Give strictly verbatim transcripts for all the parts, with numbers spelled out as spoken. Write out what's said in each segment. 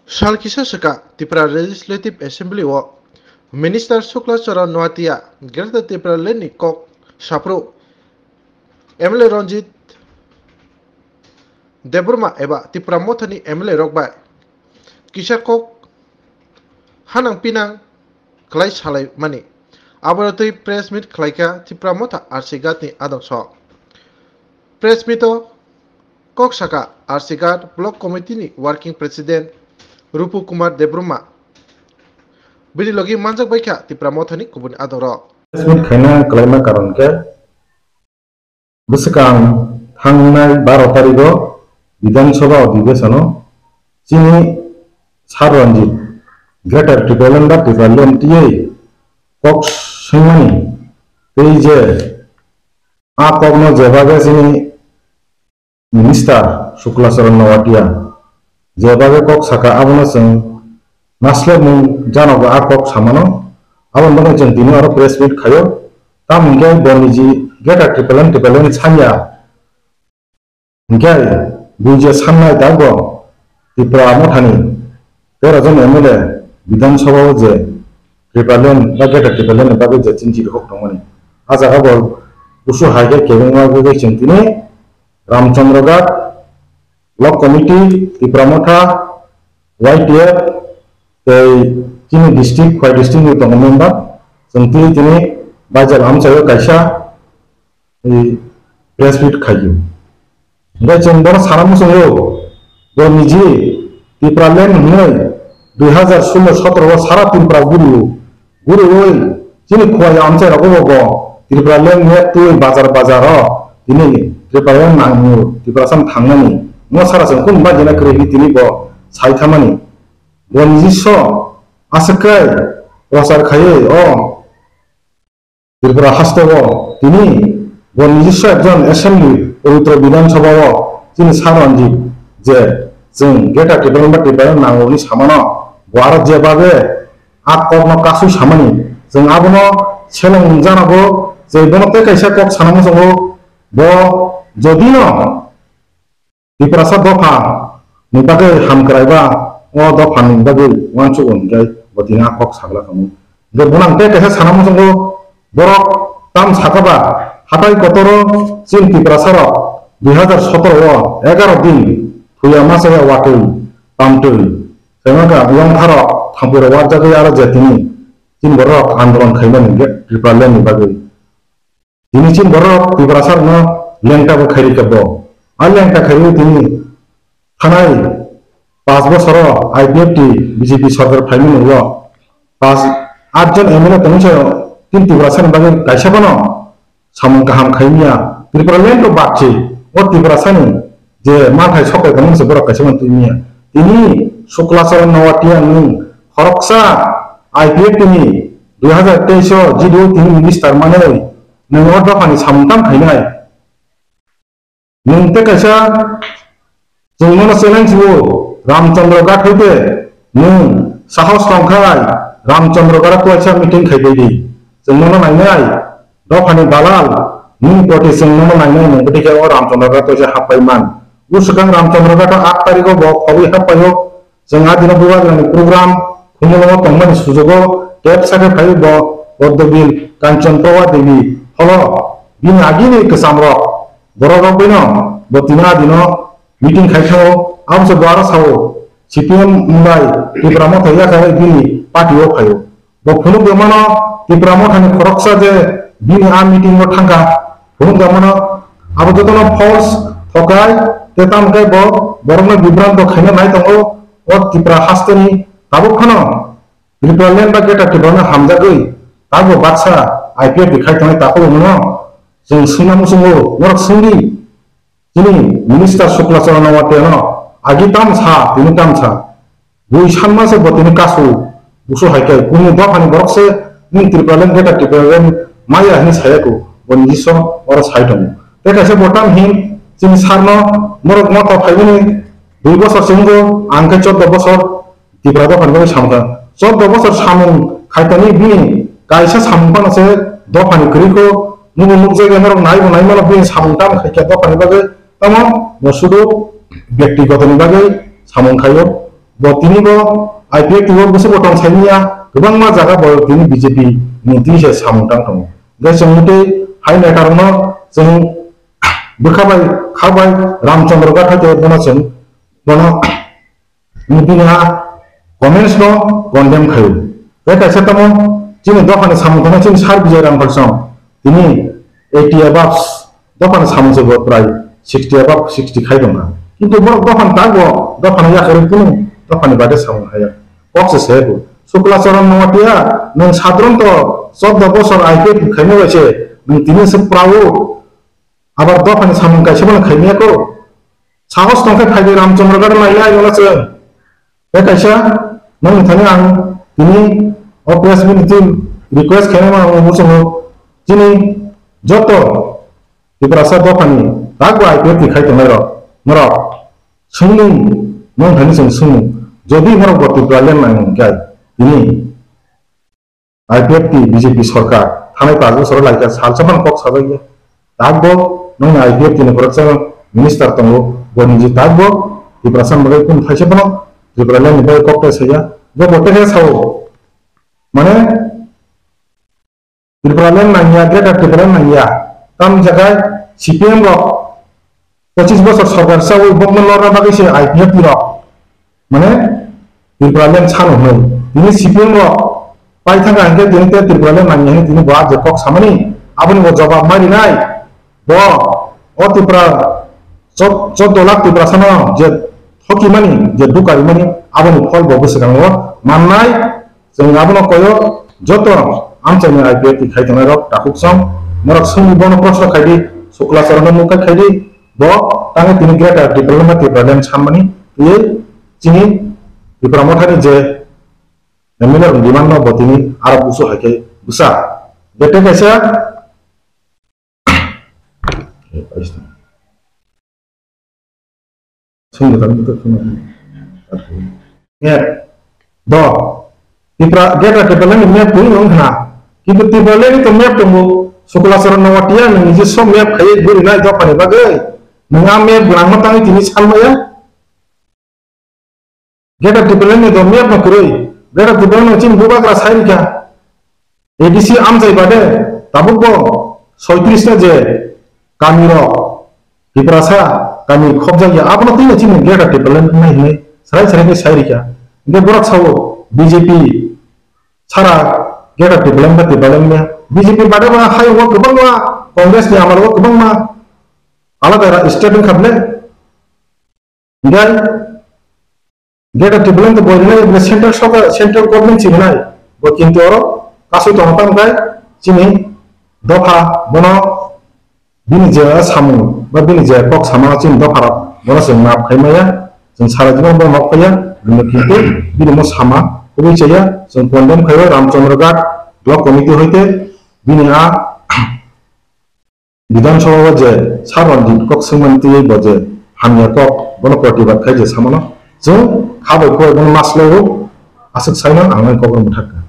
Sal kisa swkang Tripura Legislative Assembly o Minister Shukla Charan Noatia Greater Tripura Land ni kok saphru M L A Ranjit Debbarma eba Tipra Mothani M L A rok bai kisa kok hanang pinang khlai salaimani. Aboni twi press meet khlaikha Tipra Motha R C Ghat ni adong sok. Press meet o kok saka R C Ghat Block Committee ni Working President Rupu Kumar Debbarma. Bini logi manjak baikha Tipra Mothani kubuni adong rok. Press meet khaina kwlaima karon khe bwswkang thangnai baro tarigo Bidhan Sabha Adhibeshon o chini Sir Ranjit Greater Tipraland ba Tipraland tiyei kok swngmani tei je a kokno jeba khe chini Minister Shukla Charan Noatia jeba khe kok saka abono chwng naslemung janogo a kok samano. Aboni bagwi chwng tini oro press meet khaio. Tamo hwnkhe bo niji Greater Tipraland, Tipraland sanya hwnkhe bui je sannai tabuk Tipra Mothani tero jon M L A Bidhan Sabha o je Tipraland ba Greater Tipraland ni bagwi je chini chiri hok tongmani. A jaga bo busu hai khe kebengma bagwi chwng tini Ramchandra Ghat, Block Committee, Tipra Motha, Y T F, tei chini district, Khowai district ni tongo member, chwng tini tini Baijal amchaio kaisa, eh, press meet khaio. Hingke chwng bono sana muchungo, bo niji Tipraland hwnwi dui hazar solo sotoro o sara Tripura guru Guriwi chini Khowai amchai rogo bo bo Tipraland map twi bazar bazar o tini Tipraland nango, Tiprasa thangnani. Mo sara chwng kun ba jena kwrwi hwnwi tini bo sai thamani. Bo niji so aswk khe prochar khaiwi o Tripura haste o tini bo niji so ekjon assembly Pabitra Bidhan Sabha o chini Sir Ranjit je chwng Greater Tipraland ba Tipraland nango hwnwi samano bo aro je bagwi a kokno kasui samani, chwng abono seleng janago je bono tei kaisa kok sana muchungo bo jodino Tiprasa dopha ni bagwi hamkrai ba o dopha ni bagwi uansuk hwnkhe bo tini a kok sagla tongo. Hwnkhe bono ang tei kaisa sana muchungo borok tam saka ba hatai kotoro chini Tiprasa rok dui hazar sotoro o egaroh din thuya masa ya watwi tamtwi. Tei mangkha Longtharok thampui rok warjagwi aro je tini chini borok andolon khaimani hwnkhe Tipraland ni bagwi. Tini chini borok Tiprasa rokno lengta bo khairikha bo. A lengta khairwi tini thanai panch bosoro I P F T B J P sarkar phaimani ulo panch, aat jon M L A tongwi sa tini Tiprasa ni bagwi kaisa bono samung kaham khaimya. Tipraland to bakchi o Tiprasa ni je manthai sokai tongmani se borok kaisa mantwi mia. Tini Shukla Charan Noatia nwng khoroksa I P F T ni dui hazar teis o G D O tini minister manwi nwng o dophani samung tam khainai. Nwng tei kaisa chwng nono challenge o Ramchandra Ghat hoite nwng sahos tongkhai Ramchandra Ghat o kaisa meeting khaibai di. Chwng nono nainai. Dophani dalal, nini poti chwng nono nainai nung bwtwi khe o Ramchandra Ghat o se happai man. Bwswkang Ramchandra Ghat o aat tarikh o bo khogwi happai o. Chwng a dino Bubagrani program Khumulwngo tongmani sujugo tepsa khe phaiwi bo Poddobil Kanchan Prabha Devi pholo bini agini kwchamrok borok rok bino bo tini a dino meeting khai thango. Abose bo aro sao, C P M bai Tipra Motha yakarwi bini party o phaio. Bo phunuk rwmano Tipra Mothani khoroksa je bini a meeting o thangkha, phunuk rwmano abo jotono false thokai tei tamo khe bo borokno bibranto khaina nai tongo o Tipra hasteni. Tabuk phano Tipraland ba Greater Tipraland hamjagwi tabuk baksa I P F T khai tongnai takhuk rokno chwng swngna muchungo, norok swngdi. Chini Minister Shukla Charan Noatia no agi tam sa, tini tam sa. Bui sanma se bo tini kasu, busu hai khe, kunu dophani borok se nini Tipraland, Greater Tipraland maya hini saya ko, bo niji so oro sai tongo. Tei kaisa bo tam hin, chini sar no, norok motha phaimani dui bosor se wngkha, ang khe chordo bosor, Tipra dophani bagwi samkha. Chordo bosor samung khaitani bini kaisa samung phano se dophani kwrwi kho. Nini nukjagwi norok naibo naimano bini samung tamo khaikha dophani bagwi. Tamo bo sudu byaktigotoni bagwi samung khaio. Bo tini bo I P F T o bwswk bo tong saimanya, kwbangma jaga bo tini B J P ni twi se samung tang tongo. Hwnkhe chwng mutwi hai neta rokno chwng bwkha bai kha bai Ramchandra Ghat hai khe bono chwng bono bini a comments no condemn khaio. Tei kaisa tamo chini dophani samung thangna chini Sir Bijay Rangpharsong tini eighty above dophani samung se bo prai sixty above sixty khai tongkha. Kintu borok dophani tak bo dophani yakarwi kunu dophani bade samung haya. Kok se se bo. Sukla Charan Noatia nwng sadronto choddo bosor I P F T khaima bai se nwng tini se prao abar dophani samung kaisa bono khaimaya ko. Sahos tongkhe phaidi Ramchandra Ghat nailai wala se. Tei kaisa nokni thani ang tini o press meet ni request khainai ma ang muchungo chini joto Tiprasa dophani tak bo I P F T khai tongnai rok norok swngmung nong thani chwng swngmung jodi norok bo Tipraland nang hwnkhe tini I P F T B J P sorkar thanai pash bosor laikha salsa phano kok sajakya. Takbo nongni I P F T ni khoroksa minister tongo, bo niji takbo Tiprasa ni bagwi kunu thaisa phano Tipraland ni bagwi kok tai saya. Bo bo tei sao. Mane Tipraland nangya, Greater Tipraland nangya. Tam jaga C P M rok pochis bosor sorkar chawi bokno lorna bagwi se I P F T rok mane Tipraland sano hwnwi. Tini C P M rok pai thangkha hinkhe tini tei Tipraland nangya hwnwi tini bo ah je kok samani aboni bo jobab ma rinai. Bo o Tipra chod-, choddo lakh Tiprasano je thokimani, je dukarimani aboni phol bo bwswkango mannai. Chwng abono koyo joto amchaini I P F T khai tongnai rok takhuk song norok swngwi bono proshno khai di, Sukla Charanno mungkha khai di, bo tangwi tini Greater Tipraland ba Tipraland sanmani twiwi chini Tipra Mothani je M L A rokni demand no bo tini aro busu hai khe bwsa. Bete kaisa Sumni tang buto khuna. Map. Do. Tipra, Greater Tipraland ni map twi wng khna. Kintu Tipraland ni to map tongo. Sukla Charan Noatia nwng niji so map khaiwi guri nai dophani bagwi. Nwng a map gwnangma tangwi tini salmaya. Greater Tipraland ni do map no kwrwi. Greater Tipraland no chini bubagra sai rikha. A D C amchai bade tabuk bo soitris ta je kami rok Tiprasa kami khobjak ya abono twi chini Greater Tipraland wngnai hinwi sarai sarai khe sai rikha. Hingke borok sao B J P sara Greater Tipraland ba Tipraland ya B J P bade ba hai o kwbangma Congress ni amalo kwbangma alada state wngkha bwle. Hingke Greater Tipraland to boirinai central sorkar, central government si hinai bo kintu oro kasui tongo tamo kai chini dopha bono bini je samung ba bini je kok sama chini dopha rok bono chwng map khai maya chwng sara jibon bono nok phaiya bini kintu bini mo sama kubui chaya chwng condemn khaio Ramchandra Ghat block committee hoite bini a Bidhan Sabha o je Sir Ranjit kok swngmani twiwi bo je hamya kok bono protibad khai je samano chwng kha bai khubai bono maslo o aswk saimano ang nai kok rok mwthak kha.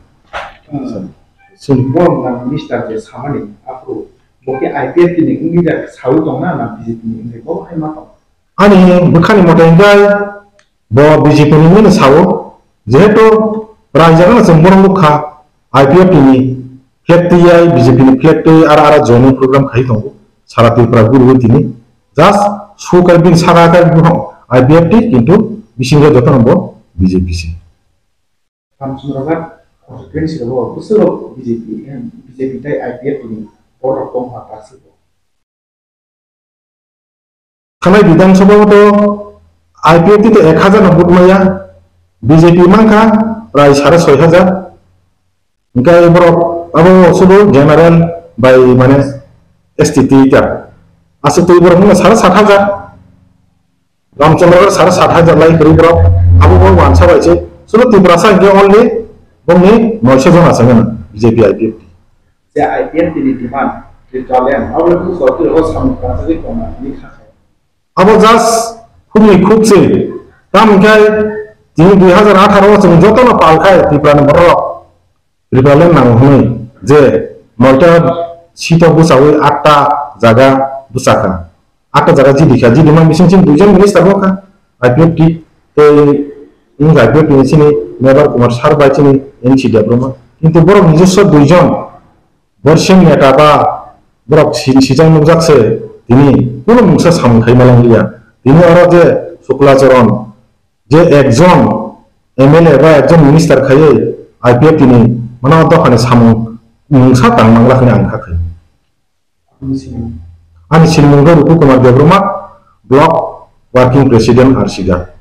Chwng borok na minister je samani aphuru bo khe I P F T ni wngwi da sawi tongna na B J P ni wngwi bo hai ma tong. Ani bwkhani mote hwnkhe bo B J P ni hwnwi sao, jehetu raijak no chwng borom rwkha, I P F T ni flag twi ai, B J P ni flag twi ara ara joining program khai tongo, sara Tripura guriwi tini just sukai bini saka kai bono I P F T kintu bisingo jotono bo B J P se. Ramchandra Ghat constituency rogo bwswk rok B J P, B J P tei I P F T ni borok tongma ta se bo. Thanai Bidhan Sabha o to I P F T to ek hajar no vote maya, B J P mankha prai sare soi hajar. Hingke borok abo sudu general bai mane S T twi ta. Aswk twi borok wngkha sare sat hajar. Ramchandra sare sat hajar lai kwrwi borok abo bo wansa bai se. Sudu Tiprasa hingke only bongni noisho jona se wngkha B J P I P F T. Je I P F T ni demand, Tipraland, abo le buso twi rogo samung tangjagwi tongma hwnwi kha khe. Abo just khukni khuk se. Tamo hwnkhe tini dui hajar atharo o chwng jotono pal khai Tripura ni borok rok Tipraland nango hwnwi je noita seat o bwchawi atta jaga bwchakha. Atta jaga jidi kha, jidi ma bising sing duijon minister bo kha, I P F T tei wng jai phe tini chini Mebar Kumar sir bai chini N C Debbarma. Kintu borok nijoswa duijon borsen neta ba borok si-, sijak nukjak se tini kuno mungsa samung khai malang liya. Tini oro je Shukla Charan je ekjon M L A ba ekjon minister khaiwi I P F T ni mano dophani samung mungsa tang mangla hwnwi ang kha khai. Ani sinimung khe Rupu Kumar Debbarma, Block Working President R C Ga.